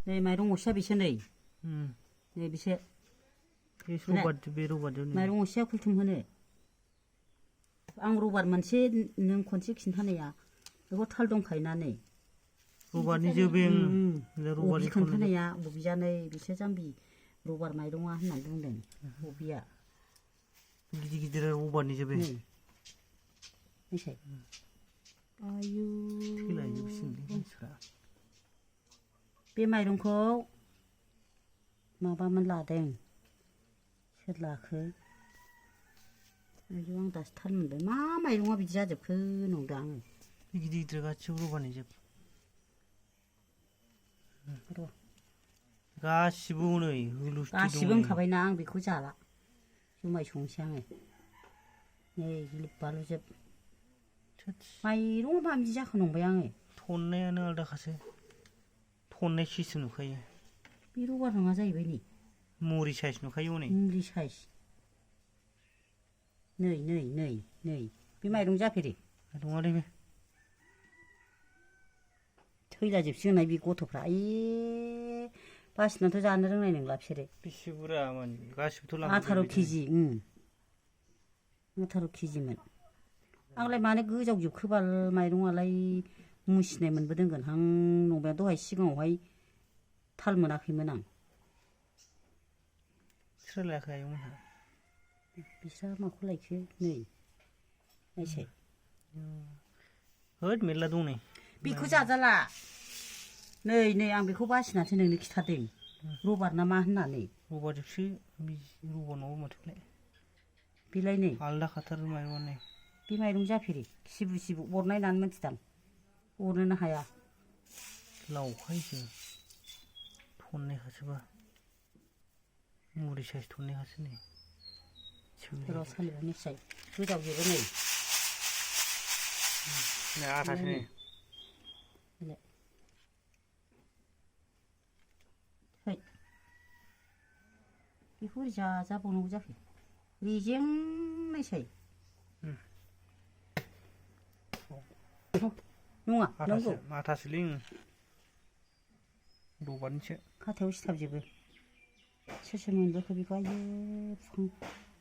नै माइरं असेया बेसो नै नै बेसो बे रबार माइरं असेया कुलथुम होनो आं रबार मोनसे नों खनसे खिन्थानाया बेखौ थाल दंखायोना नै रबारनि जोबे अबि खोन्थानाया अबिया नै बिसो जाम्बि रबार माइरङा होननानै बुंदों अबिया गिदिर गिदिर रबारनि जोबे नायसाय आयु थैलाजोबसिगोनलै मानसिफ्रा बे माइरंखौ माबामोन लादों सोर लाखो आयु आं दासो थाल मोनबाय मा माइरङा बिदि जाजोबखो नंदों आङो गिदिर गिदिर गासिबो रबारनि जोब गासिबो हनै हुलुस्थि दं गासिबो होनखाबायना आं बेखौ जाला जुमाय संसै आङो नै गिलु बालु जोब माइरङा मा बिदि जाखो नंबाय आङो थननायानो आलदाखासो थननाय सिस्टेम नुखायो बे रबार नङा जाहैबाय नै मुरि साइज नुखायो हनै मुरि साइज नै नै नै नै बे माइरं जाफेरि माइरङालै बे थैलाजोबसिगोनहाय बे गथ'फ्रा बासिनाथ' जानो रोंनाय नंला बिसोरो बेसे बुरजा माने गासिबोथ' 18 केजि 18 केजिमोन आंलाय मानो गोजावजोबखो बाल माइरङालाय मुसिनाय मोनबोदोंगोन हां नंबाय दहाय सिगाङावहाय थाल मोनाखैमोन आं सोर लायाखै आयंमोनहा बिस्रा माखौ लायखो नै नायसाय होद मेरला दं नै बेखौ जाजाला नै नै आं बेखौ बासिनासो नोंनो खिथादों रबार ना मा होननानै रबार जोबसो रबार नङाबा माथोलाय बेलाय नै आलदा खाथार माइरङानो बे माइरं जाफेरि सिबु सिबु अरनायनानै मोनथिदां अरनोनो हाया लावखायोसो थननायखासोबा मुरि साइज थननायखासो नै र' सालियाव निस्सय गोजावजोबो नै आथासो नै बेखौ ओरै जाजाबावनांगौ जाखो रेजें नायसाय नङा नंगौ आथासोलै रबारनिसो खाथायाव सिथाबजोबो सोर सोर मोनबोखो बेखौ आयु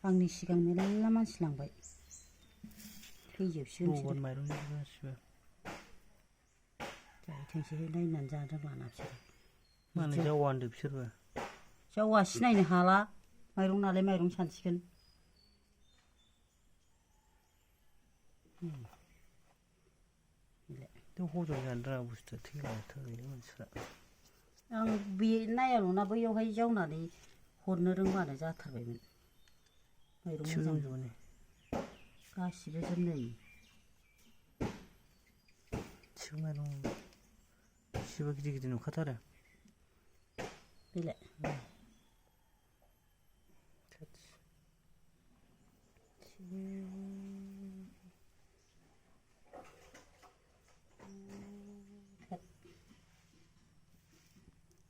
आंनि सिगां मेरला मानसि लांबाय थैजोबसिगोन रबार माइरं गासिबो जाहैथोंसै नायनानै जानो रोंलाना बिसोरो मानो जावा होनदों बिसोरबो जावा सिनायनो हाला माइरं नालाय माइरं सानसिगोन हजम जानो रोङा बुस्थुआ थैलाजोबथारबायलै मानसिफ्रा आं बे नायाल'ना बैयावहाय जावनानै हरनो रोंबानो जाथारबायमोन माइरं मोजां गासिबो जोब नै माइरं एसेबो गिदिर गिदिर नुखाथारो बेलाय